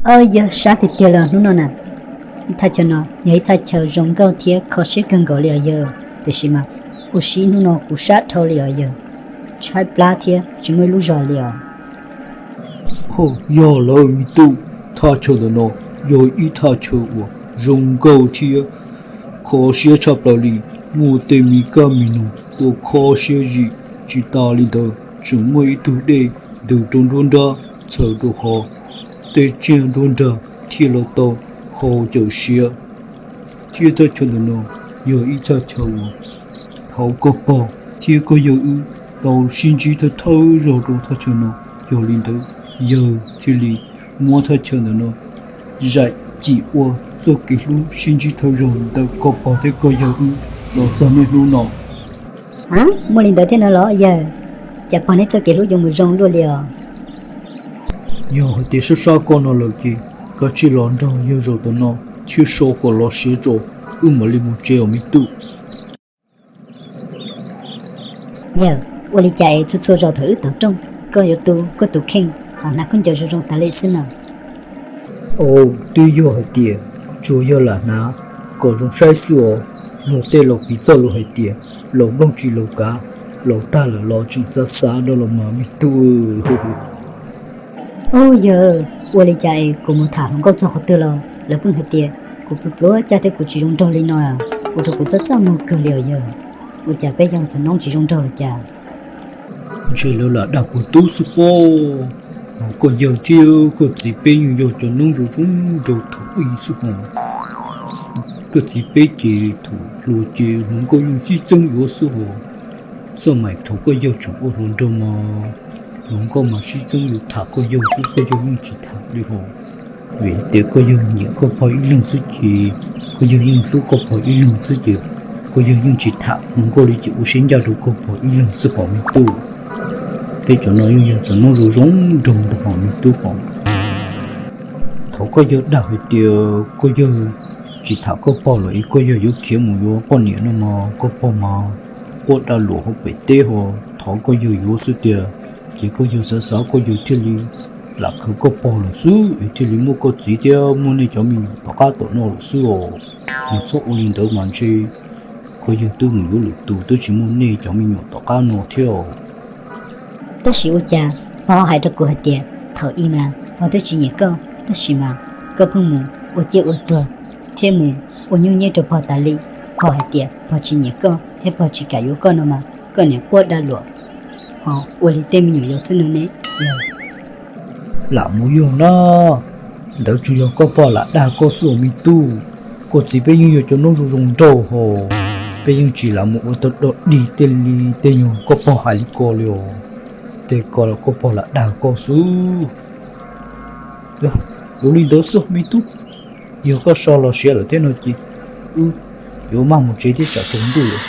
Yog sab tiag tiag li os hnub no na. Thaj chaw no yog ib thaj chaw zoo nkauj thiab kho siab kawg nkaus li os yawg, tiam sis mas ua si hnub no kuv sab dhau li os yawg, tshaib plab thiab tsis muaj ib lub zog li os. Ho yog lawm me tub, thaj chaw ntawm no yog ib thaj chaw uas zoo nkauj thiab kho siab tshaj plaws li. Muaj tej me kab me noog tuaj kho siab zim, tsis tas li ntawd tseem muaj ib tug dej ntws rau nruab nrab txhawm rau hauv, tej tsiaj nruab nrag thiaj los tau haus caum siav. Thiab thaj chaw ntawm no yog ib thaj chaw uas thaum koj pog thiab koj yawg wb tau sib ntsib thawj thawj zaug rau thaj chaw no, yog li ntawd yawg thiaj li muab thaj chaw ntawm no zaim cim ua txoj kev hlub sib ntsib thawj zaug ntawm koj pog thiab koj yawg wb los txog niaj hnub no. Muaj li ntawd thiab no los yawg? Cas pog neb txoj kev hlub yuav mus zoo luaj li os? Yog hais tias sab sab koj no lawm ces kav tsij los nrog yawg zaum tom no thiab so kom los siav tso, wb mam li mus tsev os me tub. Yawg, ua li cas es txhua txhua zaus thaum wb tom rooj koj yuav tu koj tus kheej ho hnav khaub ncaws zoo zoo tas li xwb na? Au, twb yog hais tias tsuas yog lam hnav kom zoo saib xwb os. Luag tej laus piv txoj lus hais tias laus nplooj tsis laus kav, laus tag lawm los tseem xav xav no los mas me tub. Au yawg, ua li cas es kuv mus tham hluas nkauj txog qhov twg los lawv pheej hais tias kuv pluav pluav caj thiab kuv tsis zoo nraug li no, ua rau kuv txaj txaj muag kawg li os yawg. Ua cas peb yog cov noob tsis zoo nraug los cas? Ntshe lawv lam dag kuv tub xwb pob. Koj yawg thiab koj txiv peb yeej yog cov noob zoo zoo nraug thaum ub xwb hos. Koj txiv peb ces thaum hluas ces hluas nkauj yeej sib txeeb yuav xwb hos. Xoj mais thaum koj yawg tseem ua hluas nraug mas hluas nkauj mas sib txeeb yuav tham koj yawg xwb, koj yawg yeej tsis tham li hos. Vim tias koj yawg nyiam koj pog ib leeg xwb ces koj yawg yeej hlub koj pog ib leeg xwb ces koj yawg yeej tsis tham hluas nkauj li ces ua siab ncaj rau koj pog ib leeg xwb hos me tub. Peb cov no yeej yog cov noob zoo zoo nraug ntag hos me tub hos. Thaum koj yawg dag hais tias koj yawg tsis tham koj pog lawm es koj yawg yuav khiav mus yuav poj niam no mas koj pog mas quaj dag luam hauv pem teb hos thov koj yawg yuav xwb tiag. Ces koj yawg xav xav koj yawg thiaj li lam khawv koj pog lawm xwb es thiaj li muaj koj txiv thiab muaj nej cov me nyuam tom qab tom no lawm xwb os. Yog txhob ua li ntawd mas ntshe koj yawg twb mus yuav lwm tus twb tsis muaj nej cov me nyuam tom qab no thiab os. Tab sis ua cas pog hais rau kuv hais tias thaum ub mas pog twb tsis nyiam koj, tab sis mas koj pheej mus ua ciaj ua tuag thiab mus ua nyuj nyiab rau pog tas li. Pog hais tias pog tsis nyiam koj thiab pog tsis kam yuav koj no mas koj niam quaj dag luam ho ua li tej me nyuam yaus xwb no ne. Lam mus yog na, ntawd tsuas yog koj pog lam dag koj xwb os me tub. Koj txiv peb yeej yog cov noob zoo zoo nraug hos, peb yeej tsis lam mus ua tau dog dig tej li tej nyuag koj pog hais li ko li os. Tej ko los koj pog lam dag koj xwb. Yuav li ntawd xwb me tub, yog koj so los siav lawm thiab no ces wb yuav maj mus tsev thiab tsam tsaus ntuj lawm.